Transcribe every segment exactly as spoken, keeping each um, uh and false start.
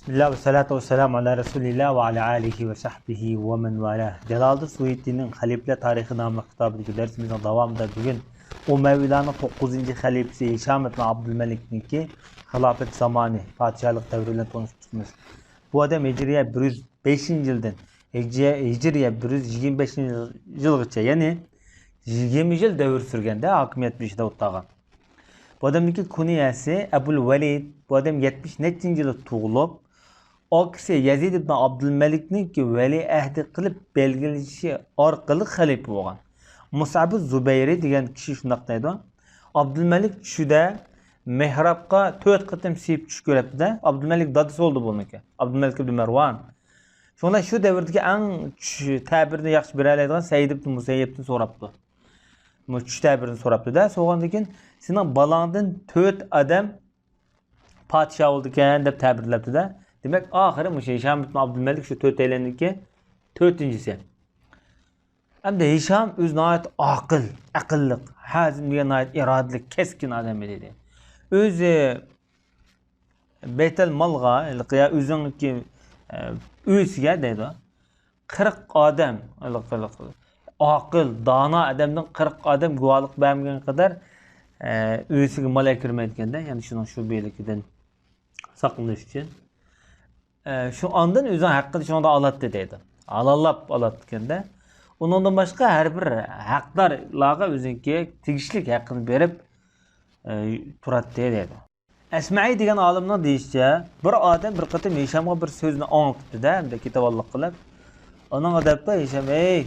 بىسمىللا ۋەسسالاتۇ ۋەسسالامۇ ئالا رەسۇلىللا ۋە ئالا ئالىھى ۋە سەھبىھى ۋە مەن ۋالا. جالالىدىن سۇيۇتىنىڭ خەلىپىلەر تارىخى ناملىق كىتابىدىكى دەرسىمىزنىڭ داۋامىدا بۈگۈن ئۇمەۋىيلارنىڭ توققۇزىنچى خەلىپىسى ھىشام ئىبن ئابدۇلمەلىكنىڭكى خىلاپەت زامانى، پادىشاھلىق دەۋرى بىلەن تونۇشۇپ چىقىمىز. بۇ ئادەم ھىجرىيە بىر يۈز بەشىنچى يىلدىن، ھىجرىيە، ھىجرىيە بىر يۈز يىگىرمە بەشىنچى يىلغىچە، يەنى يىگىرمە يىل دەۋر سۈرگەندە ھاكىمىيەت بېشىدا ئولتۇرغان. بۇ ئادەمنىڭكى كۇنيەسى ئەبۇل ۋەلىد. بۇ ئادەم يەتمىش نەچچىنچى يىلى تۇغۇلۇپ، ئاكىسى يەزىد ئىبن ئابدۇلمەلىكنىڭكى ۋەلىئەھدى قىلىپ بەلگىلىشى ئارقىلىق خەلىپە بولغان. مۇسئەبۇ زۇبەيرى دېگەن كىشى شۇنداق دەيدۇ. ئابدۇلمەلىك چۈشىدە مېھرابقا تۆت قېتىم سىيىپ چۈش كۆرەتتى-دە. ئابدۇلمەلىك دادىسى بولدى بۇنىڭكى. ئابدۇلمەلىك ئىبن مەرۋان. شۇڭا شۇ دەۋردىكى ئەڭ چۈش تەبىرىنى ياخشى بېرەلەيدىغان سەئىد ئىبن مۇسەييەبتىن سوراپتۇ. بۇ چۈش تەبىرىنى سوراپتۇ-دە. سورىغاندىن كېيىن، سېنىڭ بالاڭدىن تۆت ئادەم پادىشاھ بولىدىكەن دەپ تەبىرلەپتۇ-دە. دېمەك، ئاخىرى مۇشۇ ھىشام ئىبن ئابدۇلمەلىك شۇ تۆتەيلەننىڭكى تۆتىنچىسى. ئەمدى ھىشام ئۆزى ناھايىتى ئاقىل، ئەقىللىق، ھازىم دېگەن ناھايىتى ئىرادىلىك، كەسكىن ئادەم ئىدى. ئۆزى بەيتەل مالغا، ھېلىقى يا ئۆزىنىڭكى، ئە، ئۆيسىگە دەيدۇ. قىرىق ئادەم، ھېلىقى، ھېلىقى ئاقىل، دانا ئادەمدىن قىرىق ئادەم گۇۋاھلىق بەرمىگەن قەدەر، ئە، ئۆيسىگە مال ئەكىرمەيدىكەن-دە، يەنى شۇنىڭ شۇ بىرلىكىدىن ساقلىنىش ئۈچۈن. ئە، شۇ ئاندىن ئۆزىنىڭ ھەققىنى شۇنىڭدا ئالاتتى دەيدۇ. ھالاللاپ ئالاتتىكەن-دە. ئۇنىڭدىن باشقا ھەر بىر ھەقدارلارغا ئۆزىنىڭكى تېگىشلىك ھەققىنى بېرىپ، ئە، تۇراتتى دەيدۇ. ئەسمەئى دېگەن ئالىمنىڭ دېيىشىچە، بىر ئادەم بىر قېتىم ھىشامغا بىر سۆزنى ئاڭلىتىپتۇ-دە، ئەمدى كېتىۋاللىق قىلىپ. ئۇنىڭغا دەپتۇ، ھىشام، ھەي،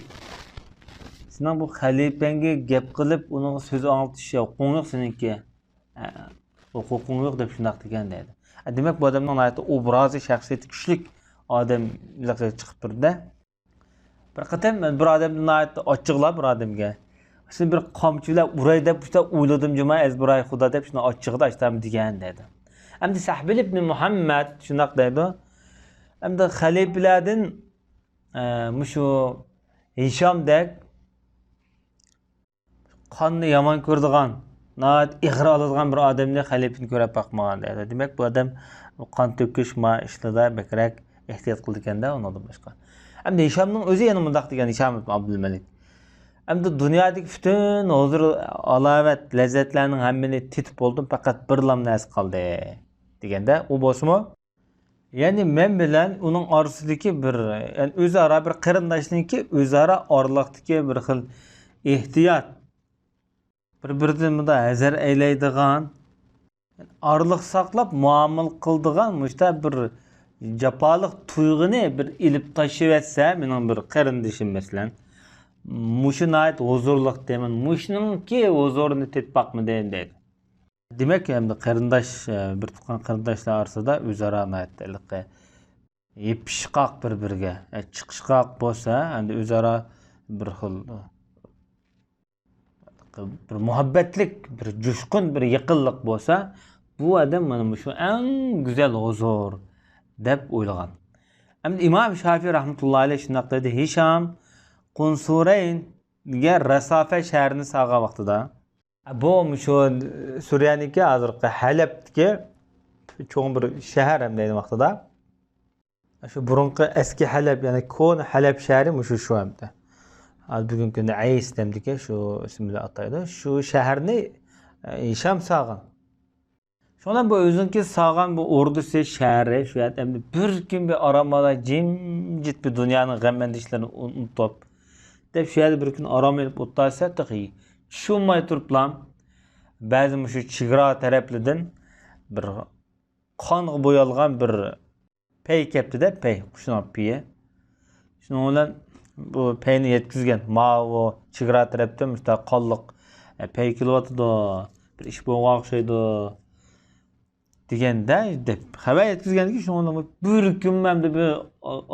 سېنىڭ بۇ خەلىپەڭگە گەپ قىلىپ، ئۇنىڭغا سۆز ئاڭلىتىش ھوقۇقۇڭ يوق سېنىڭكى. ھە، ھوقۇقۇڭ يوق دەپ شۇنداق دېگەن دەيدۇ. ھە، دېمەك، بۇ ئادەمنىڭ ناھايىتى ئوبرازى، شەخسىيىتى كۈچلۈك ئادەملىكى چىقىپ تۇرىدۇ-دە. بىر قېتىم مەن بىر ئادەمدىن ناھايىتى ئاچچىقلاپ بىر ئادەمگە، سېنى بىر قامچا بىلەن ئۇراي دەپ شۇنداق ئويلىدىم جۇما، ئەزبىراي خۇدا دەپ شۇنداق ئاچچىقىدا ئاشتام دېگەن دەيدۇ. ئەمدى سەھبىل ئىبنى مۇھەممەد شۇنداق دەيدۇ. ئەمدى خەلىپىلەردىن، ئە، مۇشۇ ھىشامدەك قاننى يامان كۆرىدىغان، ناھايىتى ئېغىر ئالىدىغان بىر ئادەمنى خەلىپىنى كۆرۈپ باقمىغان دەيدۇ. دېمەك، بۇ ئادەم قان تۆكۈش ما ئىشلىرىدا بەكرەك ئېھتىيات قىلىدىكەن-دە، ئۇنىڭدىن باشقا. ئەمدى ھىشامنىڭ ئۆزى يەنە مۇنداق دېگەن، ھىشام ئىبن ئابدۇلمەلىك. ئەمدى دۇنيادىكى پۈتۈن ھۇزۇر، ھالاۋەت، لەززەتلەرنىڭ ھەممىنى تېتىپ بولدۇم، پەقەت بىرلا نەرسە قالدى، دېگەندە، ئۇ بولسىمۇ، يەنى مەن بىلەن ئۇنىڭ ئارىسىدىكى بىر، يەنى ئۆزئارا بىر قېرىنداشنىڭكى ئۆزئارا ئارىلىقتىكى بىر خىل ئېھتىيات، بىر-بىرىدىن مۇنداق ھەزەر ئەيلەيدىغان، ئارىلىق ساقلاپ مۇئامىلە قىلىدىغان مۇشۇنداق بىر جاپالىق تۇيغۇنى بىر ئېلىپ تاشلىۋەتسە، مېنىڭ بىر قېرىندىشىم مەسىلەن، مۇشۇ ناھايىتى ھۇزۇرلۇق دەيمەن، مۇشۇنىڭكى ھۇزۇرىنى تېتىپ باقمىدىم دەيدۇ. دېمەك، ئەمدى قېرىنداش، بىر تۇغقان قېرىنداشلار ئارىسىدا ئۆزئارا ناھايىتى ھېلىقى يېپىشقاق بىر-بىرىگە، چىقىشقاق بولسا، ئەمدى ئۆزئارا بىر خىل، بىر مۇھەببەتلىك، بىر جۇشقۇن، بىر يېقىنلىق بولسا، بۇ ئادەم مانا مۇشۇ ئەڭ گۈزەل ھۇزۇر دەپ ئويلىغان. ئەمدى ئىمام شافىي رەھمەتۇللا ئەلەيھ شۇنداق دېدى، ھىشام قۇنسۇرەينگە رەسافە شەھىرىنى سالغان ۋاقتىدا، بۇ مۇشۇ سۈرىيەنىڭكى ھازىرقى ھەلەبتىكى چوڭ بىر شەھەر ھەم دەيدۇ ۋاقتىدا. شۇ بۇرۇنقى ئەسكى ھەلەب، يەنى كونا ھەلەب شەھىرى مۇشۇ شۇ ئەمدى. ھازىر بۈگۈنكى كۈندە ئەيس دەمدىكى شۇ ئىسىم بىلەن ئاتايدۇ. شۇ شەھەرنى، ئە، ھىشام سالغان. شۇڭا بۇ ئۆزىنىڭكى سالغان بۇ ئوردىسى، شەھىرى، شۇ يەردە ئەمدى بىر كۈن بىر ئارام ئالا، جىمجىت بىر دۇنيانىڭ غەم ئەندىشىلىرىنى ئۇنتۇپ، دەپ شۇ يەردە بىر كۈن ئارام ئېلىپ ئولتۇرسا، تېخى چۈش بولماي تۇرۇپلا، بەزى مۇشۇ چېگرا تەرەپلىرىدىن بىر قانغا بويالغان بىر پەي كەپتۇ-دە، پەي، قۇشنىڭ پېيى. شۇنىڭ بىلەن بۇ پەينى يەتكۈزگەن. ماۋۇ چېگرا تەرەپتىن مۇشۇنداق قانلىق، ئە، پەي كېلىۋاتىدۇ، بىر ئىش بولغان ئوخشايدۇ، دېگەندە، دەپ خەۋەر يەتكۈزگەندىكىن، شۇنىڭ بىلەن بىر كۈنمۇ ئەمدى بىر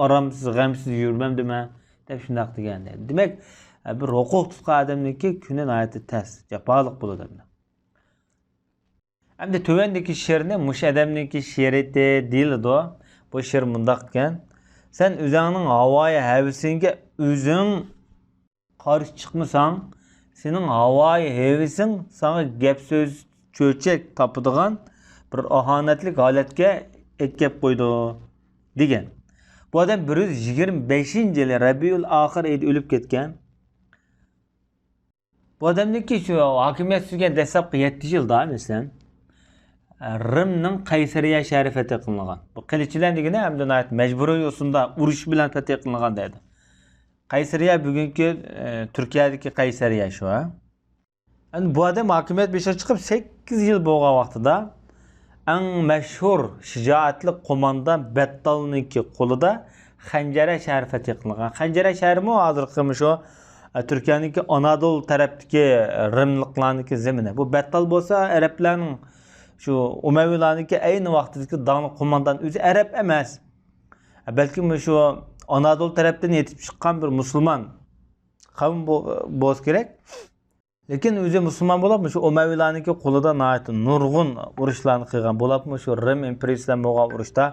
ئارامسىز، غەمسىز يۈرمەمدىمەن، دەپ شۇنداق دېگەن. دېمەك، ئە، بىر ھوقۇق تۇتقان ئادەمنىڭكى كۈنى ناھايىتى تەس، جاپالىق بولىدۇ ئەمدى. ئەمدى تۆۋەندىكى شېئىرنى مۇشۇ ئادەمنىڭكى شېئىرىتى دېيىلىدۇ. بۇ شېئىر مۇنداق ئىكەن. سەن ئۆزۈڭنىڭ ھاۋايى ھەۋىسىڭگە ئۆزۈڭ قارشى چىقمىساڭ، سېنىڭ ھاۋايى ھەۋىسىڭ ساڭا گەپ سۆز چۆچەك تاپىدىغان بىر ئاھانەتلىك ھالەتكە ئەكەپ قويىدۇ. دېگەن. بۇ ئادەم بىر يۈز يىگىرمە بەشىنچى يىلى رەبىئۇل ئاخىر ئېيىدا ئۆلۈپ كەتكەن. بۇ ئادەمنىڭكى شۇ ھاكىمىيەت سۈرگەن دەسلەپكى يەتتە يىلدا، مەسىلەن، رىمنىڭ قەيسەرىيە شەھىرى پەتھ قىلىنغان. بۇ قىلىچ بىلەن دېگىنى ھەمدە ناھايىتى مەجبۇرىي ئۇسۇلدا ئۇرۇش بىلەن پەتھ قىلىنغان دەيدۇ. قەيسەرىيە بۈگۈنكى، ئە، تۈركىيەدىكى قەيسەرىيە شۇ، ھە. ئەمدى بۇ ئادەم ھاكىمىيەت بېشىغا چىقىپ سەككىز يىل بولغان ۋاقتىدا ئەڭ مەشھۇر شىجائەتلىك قوماندان بەتتالنىڭكى قولىدا خەنجەرە شەھىرى پەتھ قىلىنغان. خەنجەرە شەھىرىمۇ ھازىرقى مۇشۇ، ئە، تۈركىيەنىڭكى ئانادول تەرەپتىكى، ئە، رىملىقلارنىڭكى زېمىنى. بۇ بەتتال بولسا ئەرەبلەرنىڭ، شۇ ئۇمەۋىلارنىڭكى ئەينى ۋاقتىدىكى داڭلىق قوماندان، ئۆزى ئەرەب ئەمەس. بەلكىم شۇ ئانادول تەرەپتىن يېتىپ چىققان بىر مۇسۇلمان قەۋم بو-، بولسا كېرەك. لېكىن ئۆزى مۇسۇلمان بولۇپ، مۇشۇ ئۇمەۋىلارنىڭكى قولىدا ناھايىتى نۇرغۇن ئۇرۇشلارنى قىلغان. بولۇپمۇ شۇ رىم ئىمپېرىيىسى بىلەن بولغان ئۇرۇشتا،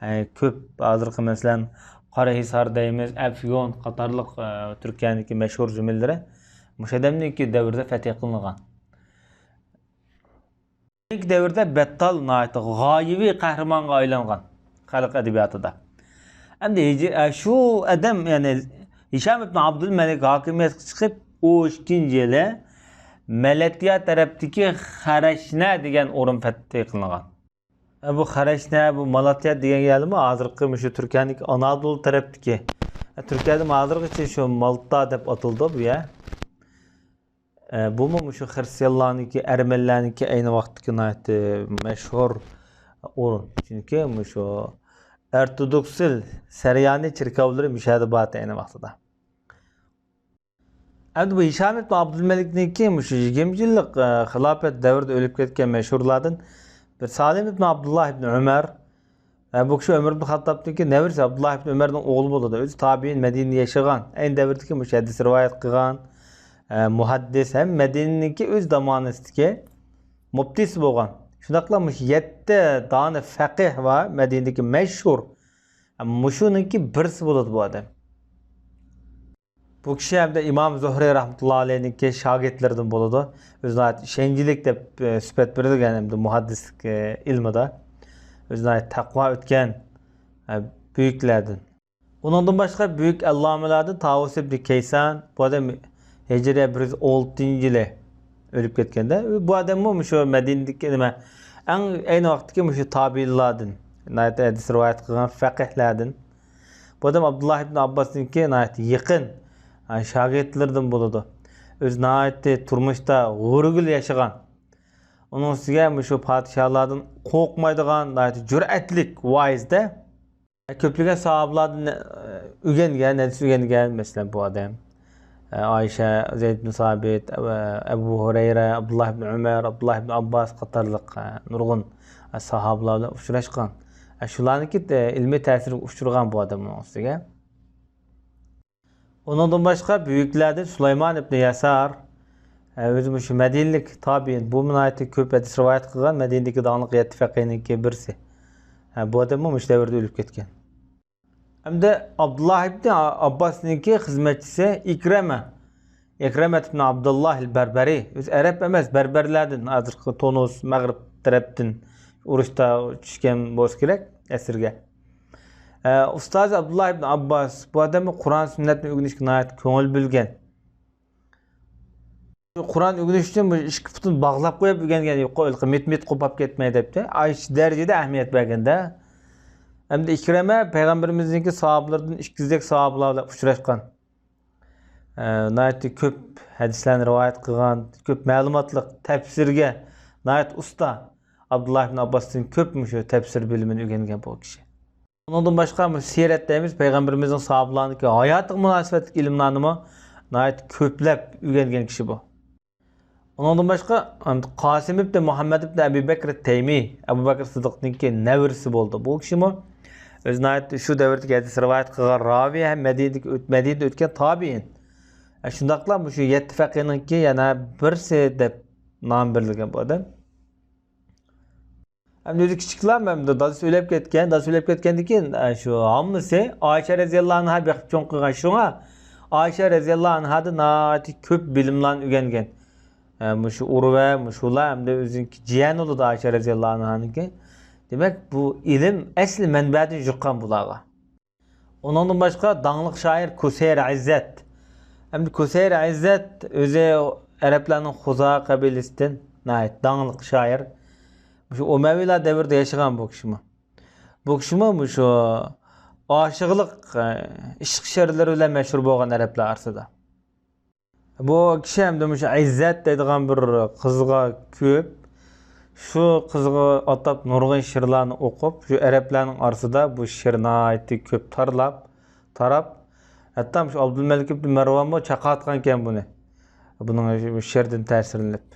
ئە، كۆپ، ھازىرقى مەسىلەن، قاراھىسار دەيمىز، ئەفيون قاتارلىق، ئە، تۈركىيەنىڭكى مەشھۇر زېمىنلىرى مۇشۇ ئادەمنىڭكى دەۋرىدە پەتھ قىلىنغان. كېيىنكى دەۋردە بەتتال ناھايىتى غايىۋى قەھرىمانغا ئايلانغان خەلق ئەدەبىياتىدا. ئەمدى ھىج-، ئە، شۇ ئادەم، يەنى ھىشام ئىبن ئابدۇلمەلىك ھاكىمىيەتكە چىقىپ، ئون ئىككىنچى يىلى مەلەتىيا تەرەپتىكى خەرەشنە دېگەن ئورۇن پەتھ قىلىنغان. ئە، بۇ خەرەشنە، بۇ مالاتىيا دېگەن يەرمۇ ھازىرقى مۇشۇ تۈركىيەنىڭكى ئانادول تەرەپتىكى. ئە، تۈركىيەدە ھازىرغىچە شۇ مالتا دەپ ئاتىلىدۇ بۇ يەر. ئە، بۇمۇ مۇشۇ خىرىستىيانلارنىڭكى، ئەرمەنلەرنىڭكى ئەينى ۋاقىتتىكى ناھايىتى مەشھۇر ئورۇن. چۈنكى مۇشۇ ئورتودوكسىل سەريانى چېركاۋلىرى مۇشۇ يەردە بار ئەينى ۋاقتىدا. ئەمدى بۇ ھىشام ئىبن ئابدۇلمەلىكنىڭكى مۇشۇ يىگىرمە يىللىق، ئە، خىلاپەت دەۋرىدە ئۆلۈپ كەتكەن مەشھۇرلاردىن بىر سالىم ئىبن ئابدۇللا ئىبن ئۆمەر، ئە، بۇ كىشى ئۆمەر ئىبن خەتتابنىڭكى نەۋرىسى ئابدۇللا ئىبن ئۆمەرنىڭ ئوغلى بولىدۇ. ئۆزى تابىئىن، مەدىنىدە ياشىغان، ئەينى دەۋردىكى مۇشۇ ھەدىس رىۋايەت قىلغان، ئە، مۇھەددىس ھەم مەدىنىنىڭكى ئۆز زامانىسىدىكى مۇپتىسى بولغان. شۇنداقلا مۇشۇ يەتتە دانە فەقىھ بار مەدىنىدىكى مەشھۇر. ئە، مۇشۇنىڭكى بىرسى بولىدۇ بۇ ئادەم. بۇ كىشى ھەمدە ئىمام زۇھرى رەھمەتۇللا ئەلەيھنىڭكى شاگىرتلىرىدىن بولىدۇ. ئۆزى ناھايىتى ئىشەنچلىك دەپ، ئە، سۈپەت بېرىلگەن ھەمدە مۇھەددىسلىك، ئە، ئىلمىدا. ئۆزى ناھايىتى تەقۋا ئۆتكەن، ئە، بۈيۈكلەردىن. ئۇنىڭدىن باشقا بۈيۈك ئەللامىلاردىن تاۋۇس ئىبنى كەيسان، بۇ ئادەم ھىجرىيە بىر يۈز ئالتىنچى يىلى ئۆلۈپ كەتكەندە، بۇ ئادەممۇ مۇشۇ مەدىنىدىكى نېمە، ئەڭ ئەينى ۋاقىتتىكى مۇشۇ تابىئىنلاردىن، ناھايىتى ھەدىس رىۋايەت قىلغان فەقىھلەردىن. بۇ ئادەم ئابدۇللا ئىبن ئابباسنىڭكى ناھايىتى يېقىن، ھە، شاگىرتلىرىدىن بولىدۇ. ئۆزى ناھايىتى تۇرمۇشتا غۇرۇرلۇق ياشىغان. ئۇنىڭ ئۈستىگە مۇشۇ پادىشاھلاردىن قورقمايدىغان، ناھايىتى جۈرئەتلىك ۋائىزدە. كۆپلىگەن ساھابىلاردىن، ئە، ئۆگەنگەن، ھەدىس ئۆگەنگەن، مەسىلەن، بۇ ئادەم. ئە، ئائىشە، زەيد ئىبن سابىت، ئە، ئەبۇ ھۇرەيرە، ئابدۇللا ئىبن ئۆمەر، ئابدۇللا ئىبن ئابباس قاتارلىق، ئە، نۇرغۇن، ئە، ساھابىلار بىلەن ئۇچراشقان. ئە، شۇلارنىڭكى، ئە، ئىلمىي تەسىرىگە ئۇچرىغان بۇ ئادەم ئۇنىڭ ئۈستىگە. ئۇنىڭدىن باشقا بۈيۈكلەردىن سۇلايمان ئىبن يەسار، ئە، ئۆزى مۇشۇ مەدىنىلىك تابىئىن، بۇ ناھايىتى كۆپ ھەدىس رىۋايەت قىلغان مەدىنىدىكى داڭلىق يەتتە فەقىھنىڭكى بىرسى. ئە، بۇ ئادەممۇ مۇشۇ دەۋردە ئۆلۈپ كەتكەن. ھەمدە ئابدۇللا ئىبن ئابباسنىڭكى خىزمەتچىسى ئىكرەمە، ئىكرەمە ئىبن ئابدۇللا ئەل بەربەرى، ئۆزى ئەرەب ئەمەس، بەربەرلەردىن، ھازىرقى تونۇس، مەغرىب تەرەپتىن ئۇرۇشتا چۈشكەن بولسا كېرەك ئەسىرگە. ئە، ئۇستازى ئابدۇللا ئىبن ئابباس، بۇ ئادەممۇ قۇرئان سۈننەتنى ئۆگىنىشكە ناھايىتى كۆڭۈل بۆلگەن. قۇرئان ئۆگىنىش ئۈچۈن بۇ ئىككى پۇتىنى باغلاپ قويۇپ ئۆگەنگەن، يوق، مىت-مىت قوپاپ كەتمەي دەپتۇ. ئاشۇ دەرىجىدە ئەھمىيەت بەرگەندە. ئەمدى ئىكرەمە پەيغەمبىرىمىزنىڭكى ساھابىلىرىدىن ئىككىزدەك ساھابىلار بىلەن ئۇچراشقان. ئە، ناھايىتى كۆپ ھەدىسلەرنى رىۋايەت قىلغان، كۆپ مەلۇماتلىق، تەپسىرگە ناھايىتى ئۇستا. ئابدۇللا ئىبن ئابباستىن كۆپ مۇشۇ تەپسىر بىلىمىنى ئۆگەنگەن بۇ كىشى. ئۇنىڭدىن باشقا مۇشۇ سىرەت دەيمىز، پەيغەمبىرىمىزنىڭ ساھابىلارنىڭكى ھاياتىغا مۇناسىۋەتلىك ئىلىملارنىمۇ ناھايىتى كۆپلەپ ئۆگەنگەن كىشى بۇ. ئۇنىڭدىن باشقا، قاسىم ئىبن مۇھەممەد ئىبن ئەبى بەكر تەيمى، ئەبۇ بەكر سىددىقنىڭكى نەۋرىسى بولدى. بۇ كىشىمۇ ئۆزى ناھايىتى شۇ دەۋردىكى ھەدىس رىۋايەت قىلغان راۋى ھەم مەدىنىدىكى ئۆت-، مەدىنىدە ئۆتكەن تابىئىن. شۇنداقلا مۇشۇ يەتتە فەقىھنىڭكى يەنە بىرسى دەپ نام بېرىلگەن بۇ ئادەم. ئەمدى ئۆزى كىچىكلا، ئەمدى دادىسى ئۆلۈپ كەتكەن، دادىسى ئۆلۈپ كەتكەندىن كېيىن، ئە، شۇ ھاممىسى ئائىشە رەزىياللاھۇ ئەنھا بېقىپ چوڭ قىلغان. شۇڭا ئائىشە رەزىياللاھۇ ئەنھادىن ناھايىتى كۆپ بىلىملارنى ئۆگەنگەن. ئە، مۇشۇ ئۇرۋە، مۇشۇلار ئەمدى ئۆزىنىڭكى جىيەنى بولىدۇ ئائىشە رەزىياللاھۇ ئەنھانىڭكى. دېمەك، بۇ ئىلىم ئەسلى مەنبەدىن يۇققان بۇلارغا. ئۇنىڭدىن باشقا داڭلىق شائىر كۇسەير ئىززەت. ئەمدى كۇسەير ئىززەت ئۆزى ئەرەبلەرنىڭ خۇزا قەبىلىسىدىن ناھايىتى داڭلىق شائىر. مۇشۇ ئۇمەۋىيلار دەۋرىدە ياشىغان بۇ كىشىمۇ. بۇ كىشىمۇ مۇشۇ ئاشىقلىق، ئە، ئىشق شېئىرلىرى بىلەن مەشھۇر بولغان ئەرەبلەر ئارىسىدا. بۇ كىشى ئەمدى مۇشۇ ئىززەت دەيدىغان بىر قىزغا كۆپ، شۇ قىزغا ئاتاپ نۇرغۇن شېئىرلارنى ئوقۇپ، شۇ ئەرەبلەرنىڭ ئارىسىدا بۇ شېئىر ناھايىتى كۆپ تارلاپ، تاراپ، ھەتتا مۇشۇ ئابدۇلمەلىك ئىبن مەرۋانمۇ چاقاتقانكەن بۇنى. بۇنىڭ شېئىرىدىن تەسىرلىنىپ.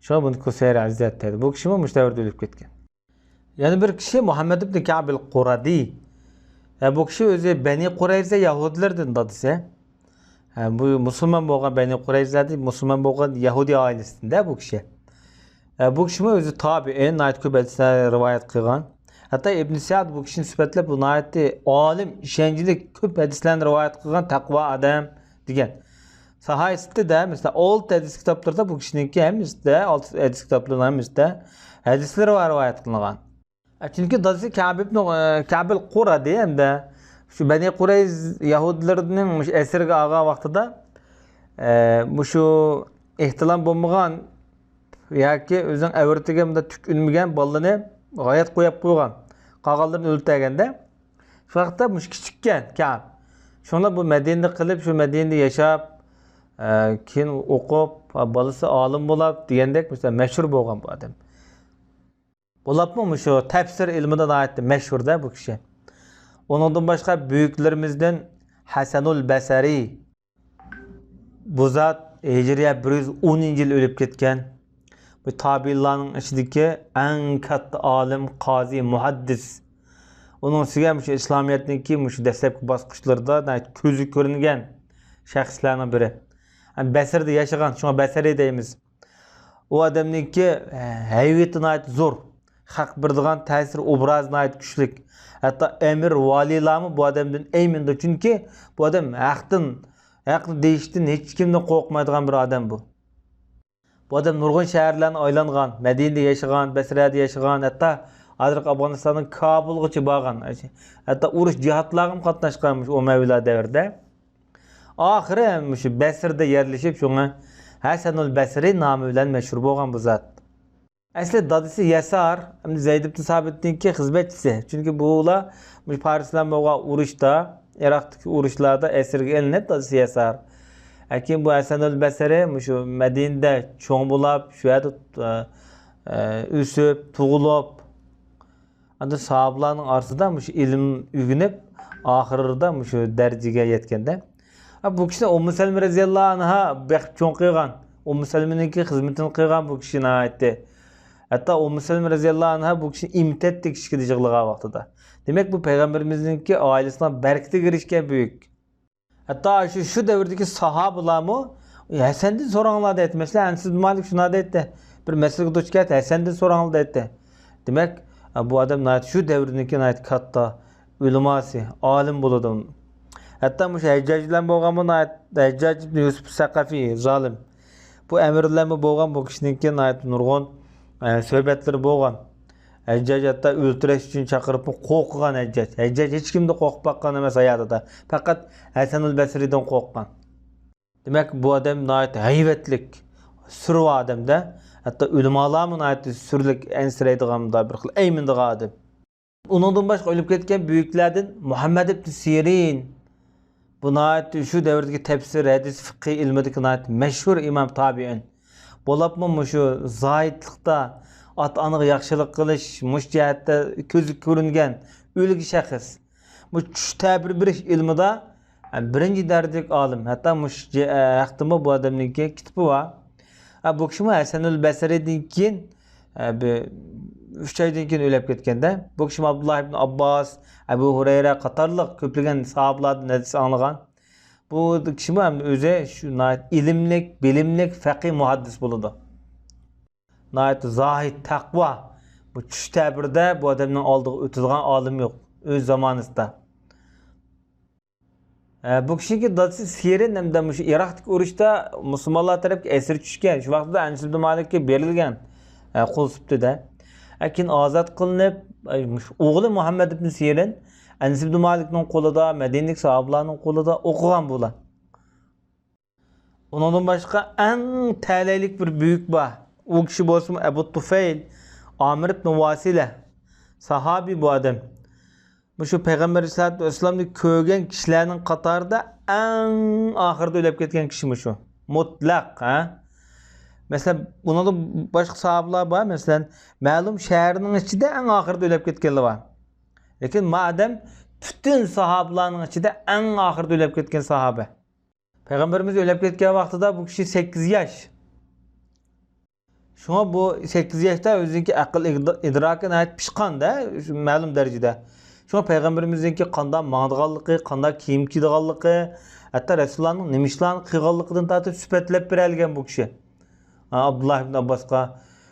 شۇڭا بۇنى كۇسەير ئىززەت دەيدۇ. بۇ كىشىمۇ مۇشۇ دەۋردە ئۆلۈپ كەتكەن. يەنە بىر كىشى مۇھەممەد ئىبن كەبىل قۇرادى. ھە، بۇ كىشى ئۆزى بەنى قۇرەيزە يەھۇدىيلىرىدىن دادىسى. ھە، بۇ مۇسۇلمان بولغان بەنى قۇرەيزەدە مۇسۇلمان بولغان يەھۇدىي ئائىلىسىدىن-دە بۇ كىشى. ھە، بۇ كىشىمۇ ئۆزى تابىئىن، ناھايىتى كۆپ ھەدىسلەر رىۋايەت قىلغان. ھەتتا ئىبن سەئد بۇ كىشىنى سۈپەتلەپ، بۇ ناھايىتى ئالىم، ئىشەنچلىك، كۆپ ھەدىسلەرنى رىۋايەت قىلغان تەقۋا ئادەم دېگەن. ساھاھى سىتتىدە، مەسىلەن، ئالتە ھەدىس كىتابلىرىدا بۇ كىشىنىڭكى ھەممىسىدە، ئالتە ھەدىس كىتابلىرىنىڭ ھەممىسىدە ھەدىسلىرى بار رىۋايەت قىلىنغان. چۈنكى دادىسى كەب ئىبن، كەبىل قۇرادى ھەمدە شۇ بەنى قۇرەيز يەھۇدىيلىرىنىڭ مۇشۇ ئەسىرگە ئالغان ۋاقتىدا، ئە، مۇشۇ ئېھتىلام بولمىغان ياكى ئۆزىنىڭ ئەۋرىتىگە مۇنداق تۈك ئۈنمىگەن بالىنى ھايات قويۇپ قويغان. قالغانلىرىنى ئۆلتۈرگەندە، شۇ ۋاقىتتا مۇشۇ كىچىككەن كەب. شۇڭا بۇ مەدىنىدە قېلىپ، شۇ مەدىنىدە ياشاپ، ئە، كېيىن ئوقۇپ، بالىسى ئالىم بولاپ دېگەندەك، مەسىلەن، مەشھۇر بولغان بۇ ئادەم. بولۇپمۇ مۇشۇ تەپسىر ئىلمىدا ناھايىتى مەشھۇر-دە بۇ كىشى. ئۇنىڭدىن باشقا بۈيۈكلىرىمىزدىن ھەسەنۇل بەسەرى. بۇ زات ھىجرىيە بىر يۈز ئونىنچى يىل ئۆلۈپ كەتكەن. بۇ تابىئىنلارنىڭ ئىچىدىكى ئەڭ كاتتا ئالىم، قازى، مۇھەددىس. ئۇنىڭ ئۈستىگە مۇشۇ ئىسلامىيەتنىڭكى مۇشۇ دەسلەپكى باسقۇچلىرىدا ناھايىتى كۆزگە كۆرۈنگەن شەخسلەرنىڭ بىرى. يەنى بەسرىدە ياشىغان، شۇڭا بەسرى دەيمىز. ئۇ ئادەمنىڭكى، ئە، ھەيۋىتى ناھايىتى زور. خەق بېرىدىغان تەسىر ئوبرازى ناھايىتى كۈچلۈك. ھەتتا ئەمىر، ۋالىيلارمۇ بۇ ئادەمدىن ئەيمىنىدۇ. چۈنكى بۇ ئادەم ھەقتىن، ھەقنى دېيىشتىن ھېچكىمدىن قورقمايدىغان بىر ئادەم بۇ. بۇ ئادەم نۇرغۇن شەھەرلەرنى ئايلانغان، مەدىنىدە ياشىغان، بەسرەدە ياشىغان، ھەتتا ھازىرقى ئافغانىستاننىڭ كابۇلغىچە بارغان. ھەتتا ئۇرۇش، جىھادلارغىمۇ قاتناشقان مۇشۇ ئۇمەۋىيلار دەۋرىدە. ئاخىرى مۇشۇ بەسرىدە يەرلىشىپ، شۇڭا ھەسەنۇل بەسرى نامى بىلەن مەشھۇر بولغان بۇ زات. ئەسلى دادىسى يەسار، ئەمدى زەيد ئىبن سابىتنىڭكى خىزمەتچىسى. چۈنكى بۇلار مۇشۇ پارس بىلەن بولغان ئۇرۇشتا، ئىراقتىكى ئۇرۇشلاردا ئەسىرگە ئېلىنىپ، دادىسى يەسار. لېكىن بۇ ھەسەنۇل بەسرى مۇشۇ مەدىنىدە چوڭ بولاپ، شۇ يەردە، ئە، ئە، ئۆسۈپ، تۇغۇلۇپ، ئاندىن ساھابىلارنىڭ ئارىسىدا مۇشۇ ئىلىم ئۆگىنىپ، ئاخىرىدا مۇشۇ دەرىجىگە يەتكەندە. ھە، بۇ كىشىنى ئۇممۇ سەلمە رەزىياللاھۇ ئەنھا بېقىپ چوڭ قىلغان. ئۇممۇ سەلمىنىڭكى خىزمىتىنى قىلغان بۇ كىشى ناھايىتى. ھەتتا ئۇممۇ سەلمە رەزىياللاھۇ ئەنھا بۇ كىشىنى ئىمتەتتى كىچىكىدە يىغلىغان ۋاقتىدا. دېمەك، بۇ پەيغەمبىرىمىزنىڭكى ئائىلىسىنىڭ بەرىكىتىگە ئېرىشكەن بۈيۈك. ھەتتا شۇ، شۇ دەۋردىكى ساھابىلارمۇ ھەسەندىن سوراڭلار دەيتتى. مەسىلەن، ئەنەس ئىبن مالىك شۇنداق دەيتتى. بىر مەسىلىگە دۇچ كەلسە، ھەسەندىن سوراڭلار دەيتتى. دېمەك، بۇ ئادەم ناھايىتى شۇ دەۋردىكى ناھايىتى كاتتا ئۆلىماسى، ئالىم بولىدۇ. ھەتتا مۇشۇ ھەججاج بىلەن بولغانمۇ ناھايىتى، ھەججاج ئىبن يۈسۈپ سەقەفى، زالىم. بۇ ئەمىر بىلەنمۇ بولغان بۇ كىشىنىڭكى ناھايىتى نۇرغۇن، ئە، سۆھبەتلىرى بولغان. ھەججاج ھەتتا ئۆلتۈرۈش ئۈچۈن چاقىرىپمۇ قورققان ھەججاج. ھەججاج ھېچكىمدىن قورقۇپ باققان ئەمەس ھاياتىدا. پەقەت ھەسەنۇل بەسرىدىن قورققان. دېمەك، بۇ ئادەم ناھايىتى ھەيۋەتلىك، سۈرى بار ئادەمدە. ھەتتا ئۆلىمالارمۇ ناھايىتى سۈرلۈك ئەنسىرەيدىغان، بىر خىل ئەيمىنىدىغان ئادەم. ئۇنىڭدىن باشقا ئۆلۈپ كەتكەن بۈيۈكلەردىن مۇھەممەد ئىبن سىرىن. بۇ ناھايىتى شۇ دەۋردىكى تەپسىر، ھەدىس، فىقھى ئىلمىدىكى ناھايىتى مەشھۇر ئىمام تابىئىن. بولۇپمۇ مۇشۇ زاھىدلىقتا، ئاتا-ئانىغا ياخشىلىق قىلىش، مۇشۇ جەھەتتە كۆزگە كۆرۈنگەن ئۈلگە شەخس. بۇ چۈش تەبىر بېرىش ئىلمىدا، ھە، بىرىنچى دەرىجىلىك ئالىم. ھەتتا مۇشۇ جە-، ھەقتىمۇ بۇ ئادەمنىڭكى كىتابى بار. ھە، بۇ كىشىمۇ ھەسەنۇل بەسرىدىن كېيىن، ھە، بىر ئۈچ ئايدىن كېيىن ئۆلۈپ كەتكەندە. بۇ كىشىمۇ ئابدۇللا ئىبن ئابباس، ئەبۇ ھۇرەيرە قاتارلىق كۆپلىگەن ساھابىلاردىن ھەدىس ئاڭلىغان. بۇ كىشىمۇ ھەم ئۆزى شۇ ناھايىتى ئىلىملىك، بىلىملىك، فەقىھ، مۇھەددىس بولىدۇ. ناھايىتى زاھىد، تەقۋا. بۇ چۈش تەبىرىدە بۇ ئادەمنىڭ ئالدىغا ئۆتىدىغان ئالىم يوق ئۆز زامانىسىدا. ھە، بۇ كىشىنىڭكى دادىسى سىرىن ھەمدە مۇشۇ ئىراقتىكى ئۇرۇشتا مۇسۇلمانلار تەرەپكە ئەسىر چۈشكەن. شۇ ۋاقىتتا ئەنەس ئىبن مالىككە بېرىلگەن، ھە، قۇل سۈپىتىدە. كېيىن ئازاد قىلىنىپ، ئوغلى مۇھەممەد ئىبن سىرىن ئەنەس ئىبن مالىكنىڭ قولىدا، مەدىنىدىكى ساھابىلارنىڭ قولىدا ئوقۇغان بۇلار. ئۇنىڭدىن باشقا ئەڭ تەلەيلىك بىر بۈيۈك بار. ئۇ كىشى بولسىمۇ ئەبۇ تۇفەيل، ئامىر ئىبن ۋاسىلە، ساھابىي بۇ ئادەم. مۇشۇ پەيغەمبەر ئەلەيھىسسالاتۇ ۋەسسالامنى كۆرگەن كىشىلەرنىڭ قاتارىدا ئەڭ ئاخىرىدا ئۆلۈپ كەتكەن كىشى مۇشۇ. مۇتلەق، ھە؟ مەسىلەن، ئۇنىڭدا باشقا ساھابىلار بار. مەسىلەن، مەلۇم شەھەرنىڭ ئىچىدە ئەڭ ئاخىرىدا ئۆلۈپ كەتكەنلەر بار. لېكىن ما ئادەم پۈتۈن ساھابىلارنىڭ ئىچىدە ئەڭ ئاخىرىدا ئۆلۈپ كەتكەن ساھابە. پەيغەمبىرىمىز ئۆلۈپ كەتكەن ۋاقتىدا بۇ كىشى سەككىز ياش. شۇڭا بۇ سەككىز ياشتا ئۆزىنىڭكى ئەقىل ئىدراكى ناھايىتى پىشقان-دە، مەلۇم دەرىجىدە. شۇڭا پەيغەمبىرىمىزنىڭكى قانداق ماڭىدىغانلىقى، قانداق كىيىم كىيىدىغانلىقى، ھەتتا رەسۇلۇللانىڭ نېمە ئىشلارنى قىلغانلىقىدىن تارتىپ سۈپەتلەپ بېرەلىگەن بۇ كىشى. ئابدۇللا ئىبن ئابباسقا،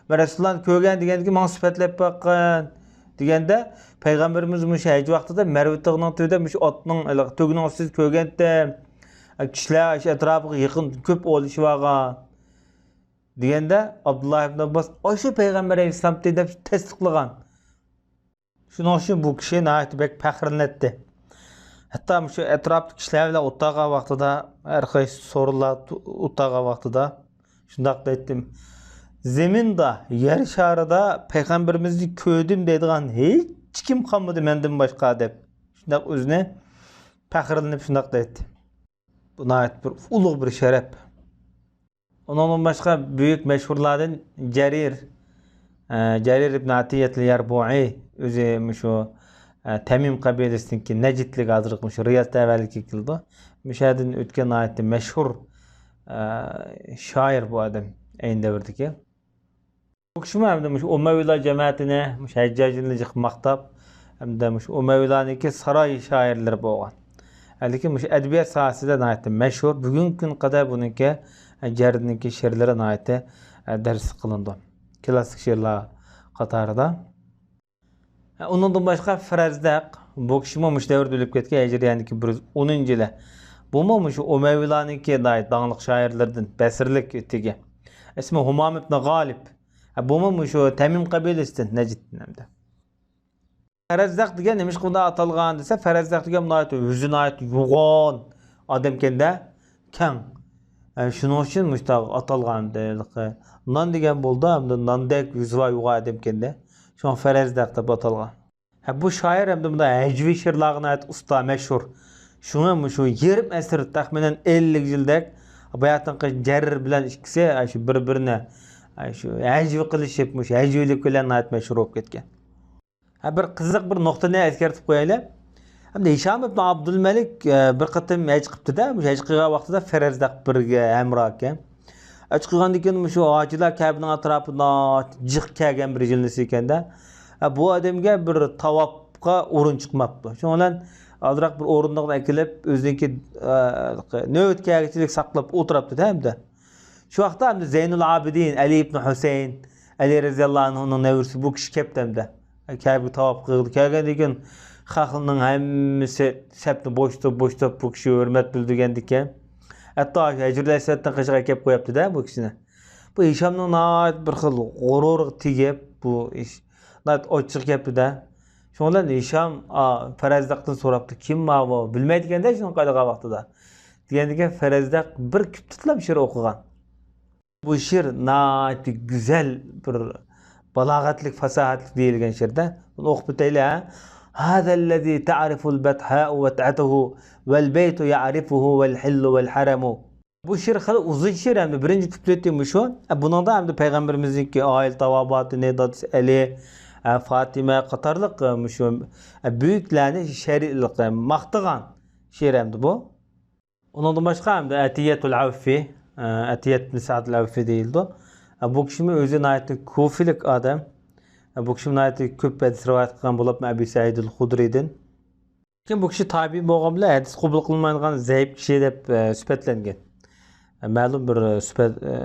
مەن رەسۇلۇللانى كۆرگەن دېگەندىكىن ماڭا سۈپەتلەپ باققىن دېگەندە، پەيغەمبىرىمىز مۇشۇ ھەج ۋاقتىدا مەرۋە تېغىنىڭ تۈۋىدە مۇشۇ ئاتنىڭ تۆگىنىڭ ئۈستىدە كۆرگەنتىم. كىشىلەر ئەتراپىغا يېقىن كۆپ ئولىشىۋالغان دېگەندە، ئابدۇللا ئىبن ئابباس ئاشۇ پەيغەمبەر ئەلەيھىسسالامتى دەپ تەستىقلىغان. شۇنىڭ ئۈچۈن بۇ كىشى ناھايىتى بەك پەخىرلىنەتتى. ھەتتا مۇشۇ ئەتراپتىكى كىشىلەر بىلەن ئولتۇرغان ۋاقتىدا، ھەر خىل سورۇنلار ئولتۇرغان ۋاقتىدا شۇنداق دەيتتىم. زېمىندا، يەر شارىدا پەيغەمبىرىمىزنى كۆردۈم دەيدىغان ھېچكىم قالمىدى مەندىن باشقا دەپ. شۇنداق ئۆزىنى پەخىرلىنىپ شۇنداق دەيتتى. بۇ ناھايىتى بىر ئۇلۇغ بىر شەرەپ. ئۇنىڭدىن باشقا بۈيۈك مەشھۇرلاردىن جەرىر، ئە، جەرىر ئىبن ئەتىيەتىل يەربۇئى، ئۆزى مۇشۇ، ئە، تەمىم قەبىلىسىنىڭكى نەجدلىك، ھازىرقى مۇشۇ رىياز تەۋەلىكىگە كېلىدۇ. مۇشۇ يەردىن ئۆتكەن ناھايىتى مەشھۇر، ئە، شائىر بۇ ئادەم ئەينى دەۋردىكى. بۇ كىشىمۇ ھەمدە مۇشۇ ئۇمەۋىيلار جەمەتىنى، مۇشۇ ھەججاجنى جىق ماختاپ، ھەمدە مۇشۇ ئۇمەۋىيلارنىڭكى ساراي شائىرلىرى بولغان. لېكىن مۇشۇ ئەدەبىيات ساھەسىدە ناھايىتى مەشھۇر. بۈگۈنكى كۈنگە قەدەر بۇنىڭكى، جەرىرنىڭكى شېئىرلىرى ناھايىتى، دەرس قىلىنىدۇ. كلاسسىك شېئىرلار قاتارىدا. ئۇنىڭدىن باشقا فەرەزدەق، بۇ كىشىمۇ مۇشۇ دەۋردە ئۆلۈپ كەتكەن، ھىجرىيەنىڭكى بىر يۈز ئونىنچى يىلى. بۇمۇ مۇشۇ ئۇمەۋىيلارنىڭكى ناھايىتى داڭلىق شائىرلىرىدىن، بەسرىلىك تېگى. ئىسمى ھۇمام ئىبن غالىب. بۇمۇ مۇشۇ تەمىم قەبىلىسىدىن، نەجدتىن ھەمدە. فەرەزدەق دېگەن نېمىشقا بۇنداق ئاتالغان دېسە، فەرەزدەق دېگەن ناھايىتى ئۆزى ناھايىتى يوغان ئادەمكەن-دە، كەڭ. ئە، شۇنىڭ ئۈچۈن مۇشۇنداق ئاتالغان. نان دېگەن بولىدۇ، ھەمدە ناندەك يۈزى بار يوغان ئادەمكەن-دە. شۇڭا فەرەزدەق دەپ ئاتالغان. ھە، بۇ شائىر ھەمدە مۇنداق ھەجۋىي شېئىرلارغا ناھايىتى ئۇستا، مەشھۇر. شۇڭا مۇشۇ يېرىم ئەسىر، تەخمىنەن ئەللىك يىلدەك، باياتىنقى جەرىر بىلەن ئىككىسى، ئە، شۇ بىر-بىرىنى، ئە، شۇ ھەجۋىي قىلىشىپ، مۇشۇ ھەجۋىيلىك بىلەن ناھايىتى مەشھۇر بولۇپ كەتكەن. ھە، بىر قىزىق بىر نۇقتىنى ئەسكەرتىپ قويايلى. ھەمدە ھىشام ئىبن ئابدۇلمەلىك، ئە، بىر قېتىم ھەج قىپتۇ-دە، مۇشۇ ھەج قىلغان ۋاقتىدا فەرەزدەق بىرگە ھەمراھ ئىكەن. ھەج قىلغاندىن كېيىن مۇشۇ ھاجىلار كەبىنىڭ ئەتراپىدا جىق كەلگەن بىر يىلنىسى ئىكەن-دە. ھە، بۇ ئادەمگە بىر تاۋاپقا ئورۇن چىقماپتۇ. شۇنىڭ بىلەن ئازراق بىر ئورۇندۇقنى ئەكېلىپ، ئۆزىنىڭكى، ئە، نۆۋەت كەلگۈچىلىك ساقلاپ ئولتۇراپتۇ-دە ھەمدە. شۇ ۋاقىتتا ئەمدى زەينۇل ئابىدىن، ئەلى ئىبن ھۈسەيىن، ئەلى رەزىياللاھۇ ئەنھۇنىڭ نەۋرىسى بۇ كىشى كەپتۇ ئەمدى. كەبىگە تاۋاپ قىلغىلى كەلگەندىن كېيىن، خەقنىڭ ھەممىسى سەپنى بوشىتىپ، بوشىتىپ، بۇ كىشىگە ھۆرمەت بىلدۈرگەندىكىن، ھەتتا ھەجرۇل ئەسۋەدنىڭ قېشىغا ئەكەپ قويۇپتۇ-دە بۇ كىشىنى. بۇ ھىشامنىڭ ناھايىتى بىر خىل غۇرۇرىغا تېگىپ، بۇ ئىش ناھايىتى ئاچچىقى كەپتۇ-دە. شۇنىڭ بىلەن ھىشام، ئا، پەرەزدەقتىن سوراپتۇ، كىم ماۋۇ؟ بىلمەيدىكەن-دە شۇنىڭ قايتىدىغان ۋاقتىدا. دېگەندىكىن، فەرەزدەق بىر كۈپتىتلا شېئىر ئوقۇغان. بۇ شېئىر ناھايىتى گۈزەل، بىر بالاغەتلىك، پاساھەتلىك دېيىلگەن شېئىردە. بۇنى ئوقۇپ ئۆتەيلى، ھە. هذا الذي تعرف البطحاء وطأته والبيت يعرفه والحل والحرم. بۇ شېئىر خېلى ئۇزۇن شېئىر، ھەمدە بىرىنچى كۇپلېتى مۇشۇ. بۇنىڭدا ھەمدە پەيغەمبىرىمىزنىڭكى ئائىلە تاۋابىئاتىنى، دادىسى ئەلى، فاتىمە قاتارلىق مۇشۇ بۈيۈكلەرنى شەرىئەتلىك ماختىغان شېئىر ھەمدە بۇ. ئۇنىڭدىن باشقا ھەمدە ئەتىيەتۇل ئەۋفى، ئەتىيەت ئىبن سەئدىل ئەۋفى دېيىلىدۇ. بۇ كىشىمۇ ئۆزى ناھايىتى كۇفىلىك ئادەم. بۇ كىشىمۇ ناھايىتى كۆپ ھەدىس رىۋايەت قىلغان بولۇپمۇ ئەبى سەئىدىل خۇدرىدىن. لېكىن بۇ كىشى تابىئىي بولغان بىلەن ھەدىس قوبۇل قىلمايدىغان زەئىپ كىشى دەپ، ئە، سۈپەتلەنگەن. مەلۇم بىر سۈپەت، ئە،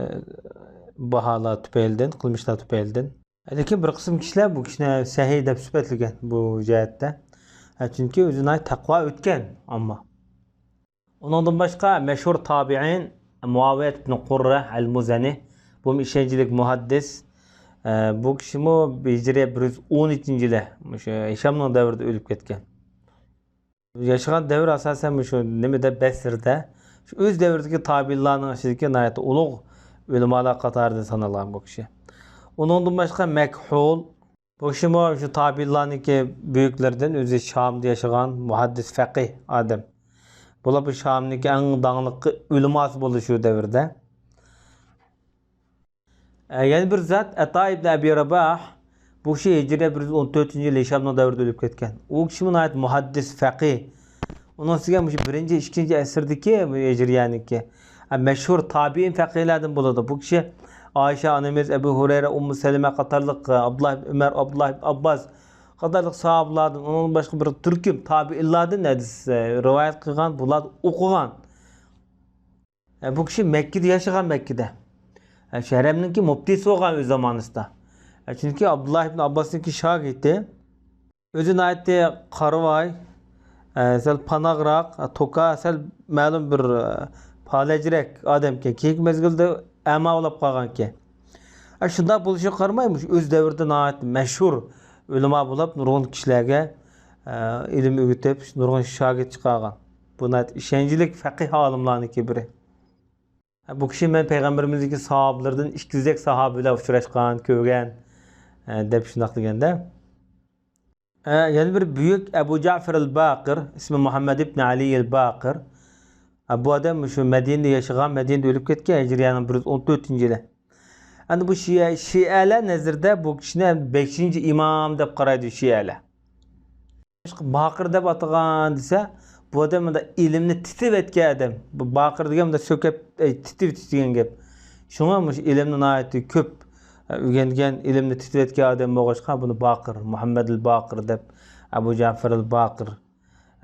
باھالار تۈپەيلىدىن، قىلمىشلار تۈپەيلىدىن. لېكىن بىر قىسىم كىشىلەر بۇ كىشىنى سەھىھ دەپ سۈپەتلىگەن بۇ جەھەتتە. ھە، چۈنكى ئۆزى ناھايىتى تەقۋا ئۆتكەن، ئەمما. ئۇنىڭدىن باشقا مەشھۇر تابىئىن مۇئاۋىيەت ئىبن قۇررە ئەل مۇزەنى، بۇمۇ ئىشەنچلىك مۇھەددىس. ئە، بۇ كىشىمۇ ھىجرىيە بىر يۈز ئون ئۈچىنچى يىلى مۇشۇ ھىشامنىڭ دەۋرىدە ئۆلۈپ كەتكەن. ياشىغان دەۋرى ئاساسەن مۇشۇ نېمىدە، بەسرىدە. شۇ ئۆز دەۋرىدىكى تابىئىنلارنىڭ ئىچىدىكى ناھايىتى ئۇلۇغ ئۆلىمالار قاتارىدىن سانالغان بۇ كىشى. ئۇنىڭدىن باشقا مەكھۇل، بۇ كىشىمۇ شۇ تابىئىنلارنىڭكى بۈيۈكلىرىدىن، ئۆزى شامدا ياشىغان مۇھەددىس، فەقىھ ئادەم. بولۇپ، بۇ شامنىڭكى ئەڭ داڭلىق ئۆلىماسى بولدى شۇ دەۋردە. ئە، يەنە بىر زات، ئەتا ئىبن ئەبى راباھ، بۇ كىشى ھىجرىيە بىر يۈز ئون تۆتىنچى يىل ھىشامنىڭ دەۋرىدە ئۆلۈپ كەتكەن. ئۇ كىشىمۇ ناھايىتى مۇھەددىس، فەقىھ. ئۇنىڭ ئۈستىگە مۇشۇ بىرىنچى، ئىككىنچى ئەسىردىكى ھىجرىيەنىڭكى، ئە، مەشھۇر تابىئىن فەقىھلەردىن بولىدۇ. بۇ كىشى ئائىشە ئانىمىز، ئەبۇ ھۇرەيرە، ئۇممۇ سەلىمە قاتارلىق، ئە، ئابدۇللا ئىبن ئۆمەر، ئابدۇللا ئىبن ئابباس قاتارلىق ساھابىلاردىن، ئۇنىڭدىن باشقا بىر تۈركۈم تابىئىنلاردىن ھەدىس، ئە، رىۋايەت قىلغان، بۇلاردىن ئوقۇغان. ئە، بۇ كىشى مەككىدە ياشىغان، مەككىدە. ئە، شۇ ھەرەمنىڭكى مۇپتىسى بولغان ئۆز زامانىسىدا. ئە، چۈنكى ئابدۇللا ئىبن ئابباسنىڭكى شاگىرتى. ئۆزى ناھايىتى قارىۋاي، ئە، سەل پاناقراق، ئە، توكا، سەل مەلۇم بىر، ئە، پالەجرەك ئادەمكەن. كېيىنكى مەزگىلدە ئەما بولاپ قالغانكەن. ئە، شۇنداق بولۇشىغا قارىماي، مۇشۇ ئۆز دەۋرىدە ناھايىتى مەشھۇر ئۆلىما بولاپ، نۇرغۇن كىشىلەرگە، ئە، ئىلىم ئۆگىتىپ، نۇرغۇن شاگىرت چىقارغان. بۇ ناھايىتى ئىشەنچلىك فەقىھ ئالىملارنىڭكى بىرى. بۇ كىشى مەن پەيغەمبىرىمىزدىكى ساھابىلىرىدىن ئىككى يۈزدەك ساھابە بىلەن ئۇچراشقان، كۆرگەن، ئە، دەپ شۇنداق دېگەندە. ئە، يەنە بىر بۈيۈك ئەبۇ جەفەر ئەل باقىر، ئىسمى مۇھەممەد ئىبن ئەلى ئەل باقىر. ئە، بۇ ئادەم شۇ مەدىنىدە ياشىغان، مەدىنىدە ئۆلۈپ كەتكەن، ھىجرىيەنىڭ بىر يۈز ئون تۆتىنچى يىلى. ئەمدى بۇ شىئە، شىئەلەر نەزىرىدە بۇ كىشىنى بەشىنچى ئىمام دەپ قارايدۇ شىئەلەر. باقىر دەپ ئاتىغان دېسە، بۇ ئادەم مۇنداق ئىلىمنى تېتىۋەتكەن ئادەم. بۇ باقىر دېگەن مۇنداق سۆكەپ، ئەي، تېتىۋېتىش دېگەن گەپ. شۇڭا مۇشۇ ئىلىمنى ناھايىتى كۆپ، ئە، ئۆگەنگەن، ئىلىمنى تېتىۋەتكەن ئادەم بولغاچقا، بۇنى باقىر، مۇھەممەدىل باقىر دەپ، ئەبۇ جەفەرىل باقىر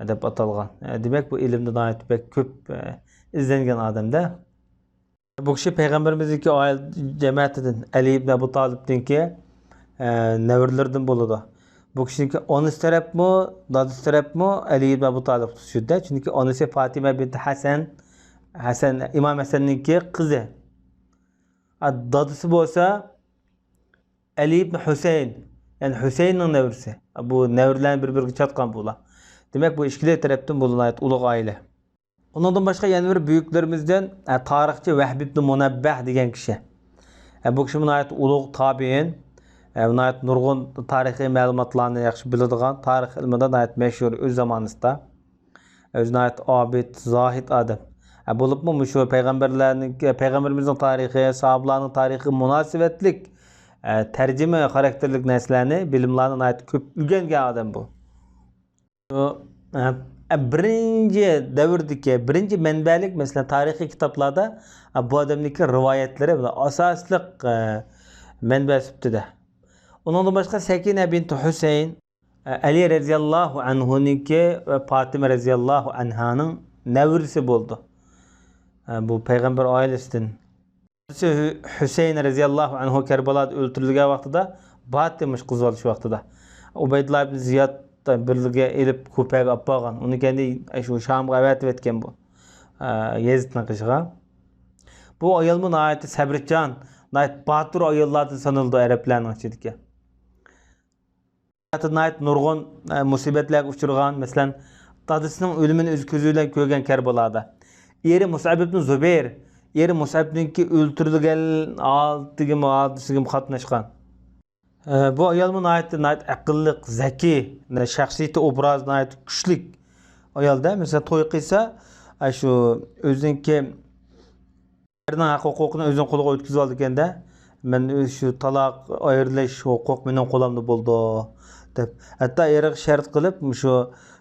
دەپ ئاتالغان. ئە، دېمەك، بۇ ئىلىمدە ناھايىتى بەك كۆپ، ئە، ئىزدەنگەن ئادەمدە. بۇ كىشى پەيغەمبىرىمىزنىڭكى ئائىلە جەمەتىدىن، ئەلى ئىبن ئەبۇ تالىپنىڭكى، ئە، نەۋرىلىرىدىن بولىدۇ. بۇ كىشىنىڭكى ئانىسى تەرەپمۇ، دادىسى تەرەپمۇ ئەلى ئىبن ئەبۇ تالىپقا تۇتىشىدۇ. چۈنكى ئانىسى فاتىمە بىنت ھەسەن، ھەسەن، ئىمام ھەسەننىڭكى قىزى. ئە، دادىسى بولسا ئەلى ئىبن ھۈسەيىن، يەنى ھۈسەيىننىڭ نەۋرىسى. بۇ نەۋرىلەرنى بىر-بىرىگە چاتقان بۇلار. دېمەك، بۇ ئىككىلى تەرەپتىن بۇلار ناھايىتى ئۇلۇغ ئائىلە. ئۇنىڭدىن باشقا يەنە بىر بۈيۈكلىرىمىزدىن، ئە، تارىخچى ۋەھب ئىبن مۇنەببەھ دېگەن كىشى. ئە، بۇ كىشىمۇ ناھايىتى ئۇلۇغ تابىئىن، ئە، ناھايىتى نۇرغۇن تارىخىي مەلۇماتلارنى ياخشى بىلىدىغان، تارىخ ئىلمىدا ناھايىتى مەشھۇر ئۆز زامانىسىدا. ئۆزى ناھايىتى ئابىد، زاھىد ئادەم. ئە، بولۇپمۇ مۇشۇ پەيغەمبەرلەرنىڭ، پەيغەمبىرىمىزنىڭ تارىخى، ساھابىلارنىڭ تارىخىغا مۇناسىۋەتلىك، ئە، تەرجىمە خاراكتېرلىك نەرسىلەرنى، بىلىملەرنى ناھايىتى كۆپ ئۆگەنگەن ئادەم بۇ. شۇ، ئە، بىرىنچى دەۋردىكى، بىرىنچى مەنبەلىك، مەسىلەن، تارىخىي كىتابلاردا، ئە، بۇ ئادەمنىڭكى رىۋايەتلىرى ئاساسلىق، ئە، مەنبە سۈپىتىدە. ئۇنىڭدىن باشقا سەكىنە بىنت ھۈسەيىن، ئە، ئەلى رەزىياللاھۇ ئەنھۇنىڭكى ۋە پاتىمە رەزىياللاھۇ ئەنھانىڭ نەۋرىسى بولىدۇ. ئە، بۇ پەيغەمبەر ئائىلىسىدىن. ھۈ-، ھۈسەيىن رەزىياللاھۇ ئەنھۇ كەربالادا ئۆلتۈرۈلگەن ۋاقتىدا بارتى مۇشۇ قىزىۋالىش ۋاقتىدا. ئۇبەيدۇللا ئىبن زىياد بىرگە ئېلىپ كۇپەگە ئاپارغان. ئۇنى كەينىدىن شۇ شامغا ئەۋەتىۋەتكەن بۇ، ئە، يېزىدنىڭ قېشىغا. بۇ ئايالمۇ ناھايىتى سەۋرچان، ناھايىتى باتۇر ئاياللاردىن سانىلىدۇ ئەرەبلەرنىڭ ئىچىدىكى. ھاياتىدا ناھايىتى نۇرغۇن، ئە، مۇسىبەتلەرگە ئۇچرىغان، مەسىلەن، دادىسىنىڭ ئۆلۈمىنى ئۆز كۆزى بىلەن كۆرگەن كەربالادا. ئېرى مۇسئەب ئىبن زۇبەير، ئېرى مۇسئەبنىڭكى ئۆلتۈرۈلگەن ھالىتىگىمۇ، ھادىسىگىمۇ قاتناشقان. ئە، بۇ ئايالمۇ ناھايىتى، ناھايىتى ئەقىللىق، زەكىي، شەخسىيىتى، ئوبرازى ناھايىتى كۈچلۈك ئايالدا. مەسىلەن، توي قىلسا، ئە، شۇ ئۆزىنىڭكى ئەرنىڭ ھەق ھوقۇقىنى ئۆزىنىڭ قولىغا ئۆتكۈزۈۋالىدىكەن-دە، مەن شۇ تالاق، ئايرىلىش ھوقۇق مېنىڭ قولۇمدا بولىدۇ، دەپ. ھەتتا ئېرىغا شەرت قىلىپ، مۇشۇ،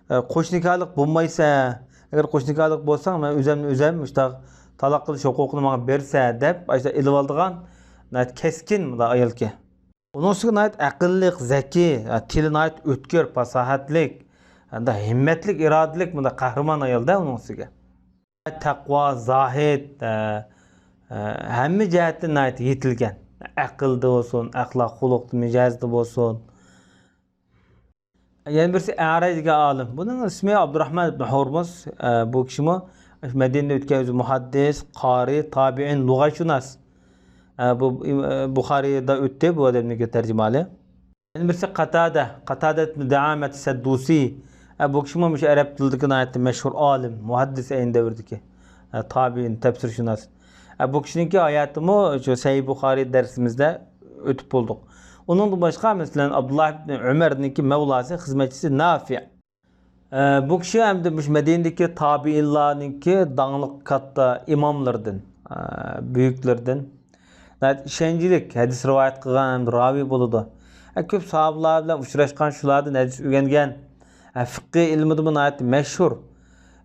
ئە، قوش نىكاھلىق بولمايسەن، ئەگەر قوش نىكاھلىق بولساڭ، مەن ئۆزەمنى ئۆزەم مۇشۇنداق تالاق قىلىش ھوقۇقىنى ماڭا بېرىسەن، دەپ، ئاشۇنداق ئېلىۋالىدىغان ناھايىتى كەسكىن مۇنداق ئايالكەن. ئۇنىڭ ئۈستىگە ناھايىتى ئەقىللىق، زەكىي، تىلى ناھايىتى ئۆتكۈر، پاساھەتلىك، ھەمدە ھىممەتلىك، ئىرادىلىك، مۇنداق قەھرىمان ئايال-دە ئۇنىڭ ئۈستىگە. تەقۋا، زاھىد، ئە، ئە، ھەممە جەھەتتىن ناھايىتى يېتىلگەن. ئەقىلدە بولسۇن، ئەخلاق، خۇلقتا، مىجەزدە بولسۇن. يەنە بىرسى ئەرەي دېگەن ئالىم. بۇنىڭ ئىسمى ئابدۇراخمان ئىبن ھۇرمۇز. ئە، بۇ كىشىمۇ مەدىنىدە ئۆتكەن، ئۆزى مۇھەددىس، قارى، تابىئىن، لۇغەتشۇناس. ئە، بۇ، ئە، بۇخارىيدا ئۆتتى بۇ ئادەمنىڭكى تەرجىمىھالى. يەنە بىرسى قاتادە، قاتادە ئىبن دەئامەت سەددۇسى. ئە، بۇ كىشىمۇ مۇشۇ ئەرەب تىلىدىكى ناھايىتى مەشھۇر ئالىم، مۇھەددىس ئەينى دەۋردىكى، ئە، تابىئىن، تەپسىرشۇناس. ئە، بۇ كىشىنىڭكى ھاياتىمۇ شۇ سەھىھ بۇخارىي دەرسىمىزدە ئۆتۈپ بولدۇق. ئۇنىڭدىن باشقا، مەسىلەن، ئابدۇللا ئىبن ئۆمەرنىڭكى مەۋلاسى، خىزمەتچىسى نافىئ. ئە، بۇ كىشى ھەمدە مۇشۇ مەدىنىدىكى تابىئىنلارنىڭكى داڭلىق كاتتا ئىماملىرىدىن، ئە، بۈيۈكلىرىدىن. ناھايىتى ئىشەنچلىك ھەدىس رىۋايەت قىلغان ھەمدە راۋى بولىدۇ. ئە، كۆپ ساھابىلار بىلەن ئۇچراشقان، شۇلاردىن ھەدىس ئۆگەنگەن. ئە، فىقھىي ئىلمىدىمۇ ناھايىتى مەشھۇر.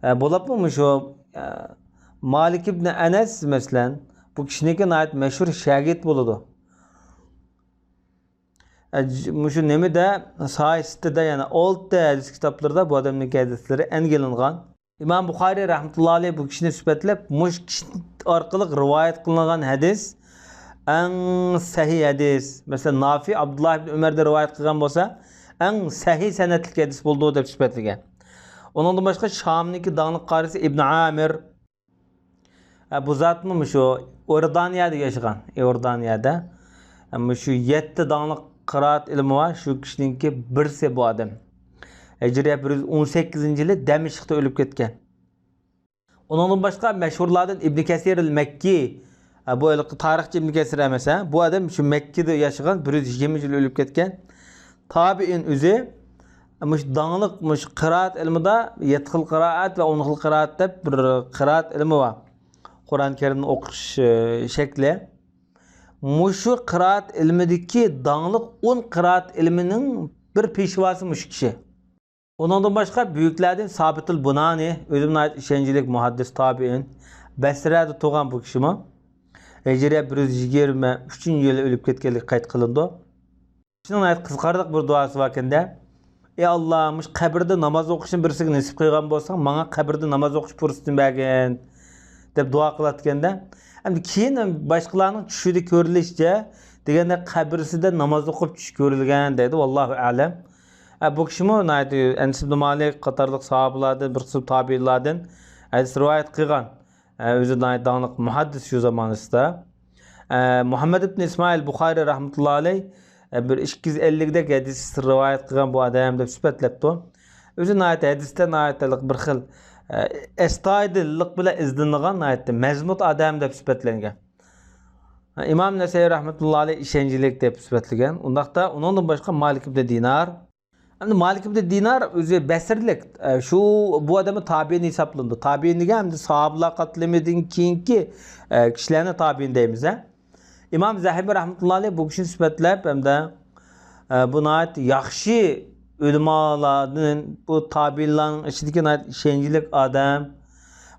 ئە، بولۇپمۇ مۇشۇ، ئە، مالىك ئىبن ئەنەس، مەسىلەن، بۇ كىشىنىڭكى ناھايىتى مەشھۇر شاگىرت بولىدۇ. ئە، ج-، مۇشۇ نېمىدە، ساھىھ سىتتىدە، يەنى ئالتە ھەدىس كىتابلىرىدا بۇ ئادەمنىڭ ھەدىسلىرى ئەنگە ئېلىنغان. ئىمام بۇخارىي رەھمەتۇللا ئەلەيھ بۇ كىشىنى سۈپەتلەپ، مۇشۇ كىشى ئارقىلىق رىۋايەت قىلىنغان ھەدىس ئەڭ سەھىھ ھەدىس. مەسىلەن، نافىئ ئابدۇللا ئىبن ئۆمەردىن رىۋايەت قىلغان بولسا، ئەڭ سەھىھ سەنەدلىك ھەدىس بولىدۇ دەپ سۈپەتلىگەن. ئۇنىڭدىن باشقا، شامنىڭكى داڭلىق قارىسى ئىبن ئامىر، ئە، بۇ زاتمۇ مۇشۇ ئىئوردانىيەدە ياشىغان، ئىئوردانىيەدە. ئە، مۇشۇ يەتتە داڭلىق قىرائەت ئىلمى بار، شۇ كىشىنىڭكى بىرسى بۇ ئادەم. ھىجرىيە بىر يۈز ئون سەككىزىنچى يىلى دەمىشقتا ئۆلۈپ كەتكەن. ئۇنىڭدىن باشقا مەشھۇرلاردىن ئىبن كەسىر ئەل مەككى، ئە، بۇ ھېلىقى تارىخچى ئىبن كەسىر ئەمەس، ھە؟ بۇ ئادەم شۇ مەككىدە ياشىغان، بىر يۈز يىگىرمە يىل ئۆلۈپ كەتكەن. تابىئىن ئۆزى مۇشۇ داڭلىق، مۇشۇ قىرائەت ئىلمىدا يەتتە خىل قىرائەت ۋە ئون خىل قىرائەت دەپ بىر قىرائەت ئىلمى بار. قۇرئان كەرىمنى ئوقۇش، ئى، شەكلى. مۇشۇ قىرائەت ئىلمىدىكى داڭلىق ئون قىرائەت ئىلمىنىڭ بىر پېشۋاسى مۇشۇ كىشى. ئۇنىڭدىن باشقا بۈيۈكلەردىن سابىتۇل بۇنانى، ئۆزىمۇ ناھايىتى ئىشەنچلىك مۇھەددىس تابىئىن، بەسرەدە تۇغان بۇ كىشىمۇ. ھىجرىيە بىر يۈز يىگىرمە ئۈچىنچى يىلى ئۆلۈپ كەتكەنلىكى قەيت قىلىنىدۇ. كىشىنىڭ ناھايىتى قىزىقارلىق بىر دۇئاسى باركەن-دە، «ئى ئاللا، مۇشۇ قەبرىدە ناماز ئوقۇشنى بىرسىگە نېسىپ قىلغان بولساڭ، ماڭا قەبرىدە ناماز ئوقۇش پۇرسىتىنى بەرگىن» دەپ دۇئا قىلاتتىكەن-دە. ئەمدى كېيىن باشقىلارنىڭ چۈشىدە كۆرۈلۈشىچە دېگەندە، قەبرىسىدە ناماز ئوقۇپ چۈش كۆرۈلگەن دەيدۇ، ۋاللاھۇ ئەلەم. ئە، بۇ كىشىمۇ ناھايىتى ئەنەس ئىبن مالىك قاتارلىق ساھابىلاردىن، بىر قىسىم تابىئىنلاردىن ھەدىس رىۋايەت قىلغان. ئە، ئۆزى ناھايىتى داڭلىق مۇھەددىس شۇ زامانىسىدا. ئە، مۇھەممەد ئىبن ئىسمائىل بۇخارىي رەھمەتۇللا ئەلەيھ، ئە، بىر ئىككى يۈز ئەللىكدەك ھەدىس رىۋايەت قىلغان بۇ ئادەم دەپ سۈپەتلەپتۇ. ئۆزى ناھايىتى ھەدىستە ناھايىتى بىر خىل، ئە، ئەستايىدىللىق بىلەن ئىزدىنىدىغان ناھايىتى مەزمۇت ئادەم دەپ سۈپەتلەنگەن. ئىمام نەسەئىي رەھمەتۇللا ئەلەيھ ئىشەنچلىك دەپ سۈپەتلىگەن. ئۇنداقتا ئۇنىڭدىن باشقا مالىك ئىبن دىنار. ئەمدى مالىك ئىبن دىنار ئۆزى بەسرىلىك، ئە، شۇ، بۇ ئادەممۇ تابىئىن ھېسابلىنىدۇ. تابىئىن دېگەن ئەمدى ساھابىلار قاتلىمىدىن كېيىنكى، ئە، كىشىلەرنى تابىئىن دەيمىز، ھە. ئىمام زەھەبى رەھمەتۇللا ئەلەيھ بۇ كىشىنى سۈپەتلەپ ھەمدە، ئە، بۇ ناھايىتى ياخشى ئۆلىمالاردىن، بۇ تابىئىنلارنىڭ ئىچىدىكى ناھايىتى ئىشەنچلىك ئادەم،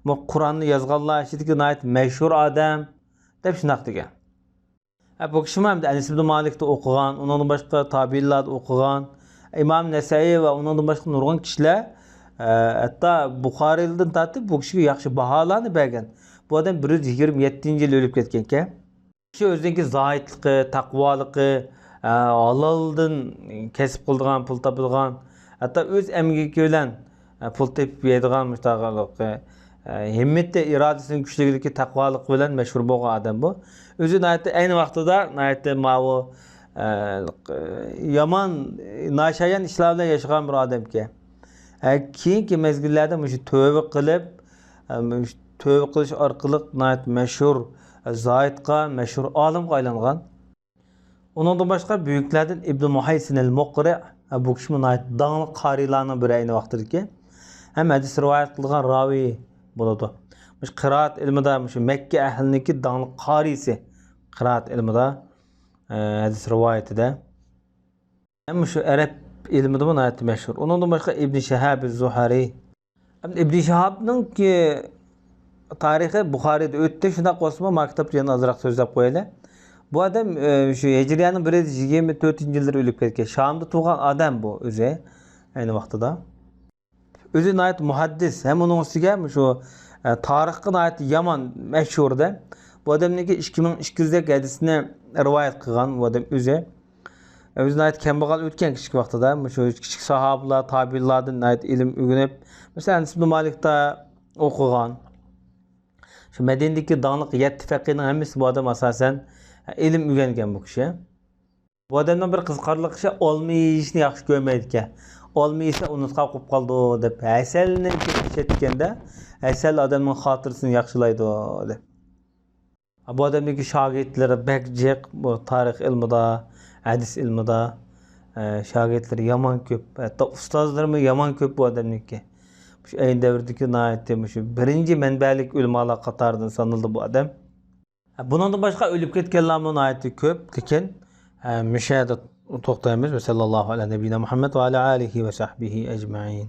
بۇ قۇرئاننى يازغانلار ئىچىدىكى ناھايىتى مەشھۇر ئادەم، دەپ شۇنداق دېگەن. ھە، بۇ كىشىمۇ ھەمدە ئەنەس ئىبن مالىكتا ئوقۇغان، ئۇنىڭدىن باشقا تابىئىنلاردا ئوقۇغان، ئىمام نەسەئىي ۋە ئۇنىڭدىن باشقا نۇرغۇن كىشىلەر، ئە، ھەتتا بۇخارىيدىن تارتىپ بۇ كىشىگە ياخشى باھالارنى بەرگەن. بۇ ئادەم بىر يۈز يىگىرمە يەتتىنچى يىلى ئۆلۈپ كەتكەنكەن. كىشى ئۆزىنىڭكى زاھىدلىقى، تەقۋالىقى، ئە، ھالالدىن كەسىپ قىلىدىغان، پۇل تاپىدىغان، ھەتتا ئۆز ئەمگىكى بىلەن، ئە، پۇل تېپىپ يەيدىغان مۇشۇنداقلىقى، ئە، ھىممىتى، ئىرادىسىنىڭ كۈچلۈكلۈكى، تەقۋالىقى بىلەن مەشھۇر بولغان ئادەم بۇ. ئۆزى ناھايىتى ئەينى ۋاقتىدا ناھايىتى ماۋۇ، ئە، يامان، ناشايان ئىشلار بىلەن ياشىغان بىر ئادەمكەن. ئە، كېيىنكى مەزگىللەردە مۇشۇ تۆۋە قىلىپ، ئە، مۇشۇ تۆۋە قىلىش ئارقىلىق ناھايىتى مەشھۇر، ئە، زاھىدقا، مەشھۇر ئالىمغا ئايلانغان. ئۇنىڭدىن باشقا بۈيۈكلەردىن ئىبن مۇھەيسىن ئەل مۇقرى، بۇ كىشىمۇ ناھايىتى داڭلىق قارىيلارنىڭ بىرى ئەينى ۋاقتىدىكى. ھەم ھەدىس رىۋايەت قىلغان راۋى بولىدۇ. مۇشۇ قىرائەت ئىلمىدا، مۇشۇ مەككە ئەھلىنىڭكى داڭلىق قارىيسى قىرائەت ئىلمىدا، ئە، ھەدىس رىۋايىتىدە. ھەم مۇشۇ ئەرەب ئىلمىدىمۇ ناھايىتى مەشھۇر. ئۇنىڭدىن باشقا ئىبن شىھاب زۇھرى، ئەمدى ئىبن شىھابنىڭكى تارىخى بۇخارىيدا ئۆتتى، شۇنداق بولسىمۇ، ما كىتابتا يەنە ئازراق سۆزلەپ قويايلى. بۇ ئادەم، ئە، شۇ ھىجرىيەنىڭ بىر يۈز يىگىرمە تۆتىنچى يىللىرى ئۆلۈپ كەتكەن. شامدا تۇغان ئادەم بۇ ئۆزى، ئەينى ۋاقتىدا. ئۆزى ناھايىتى مۇھەددىس، ھەم ئۇنىڭ ئۈستىگە مۇشۇ، ئە، تارىخقا ناھايىتى يامان مەشھۇر-دە. بۇ ئادەمنىڭكى ئىككى مىڭ ئىككى يۈزدەك ھەدىسنى رىۋايەت قىلغان بۇ ئادەم ئۆزى. ئۆزى ناھايىتى كەمبەغەل ئۆتكەن كىچىك ۋاقتىدا، مۇشۇ كىچىك ساھابىلار، تابىئىنلاردىن ناھايىتى ئىلىم ئۆگىنىپ، مەسىلەن، ئەنەس ئىبن مالىكتا ئوقۇغان. شۇ مەدىنىدىكى داڭلىق يەتتە فەقىھنىڭ ھەممىسى بۇ ئادەم ئاساسەن ئىلىم ئۆگەنگەن بۇ كىشى. بۇ ئادەمنىڭ بىر قىزىقارلىق ئىشى، ئالما يېيىشنى ياخشى كۆرمەيدىكەن. ئالما يېسە ئۇنىتقان قوپۇپ قالىدۇ دەپ، ھەسەلنى كۆپ ئىشلەتكەندە، ھەسەل ئادەمنىڭ خاتىرىسىنى ياخشىلايدۇ دەپ. بۇ ئادەمنىڭكى شاگىرتلىرى بەك جىق، بۇ تارىخ ئىلمىدا، ھەدىس ئىلمىدا، ئە، شاگىرتلىرى يامان كۆپ، ھەتتا ئۇستازلىرىمۇ يامان كۆپ بۇ ئادەمنىڭكى. مۇشۇ ئەينى دەۋردىكى ناھايىتى مۇشۇ بىرىنچى مەنبەلىك ئۆلىمالار قاتارىدىن سانىلىدۇ بۇ ئادەم. بۇنىڭدىن باشقا ئۆلۈپ كەتكەنلەرمۇ ناھايىتى كۆپ، لېكىن، ئە، مۇشۇ يەردە توختايمىز. ۋە سەللەللاھۇ ئەلە نەبىيىنا مۇھەممەد ۋە ئەلە ئالىھى ۋە سەھبىھى ئەجمەئىن.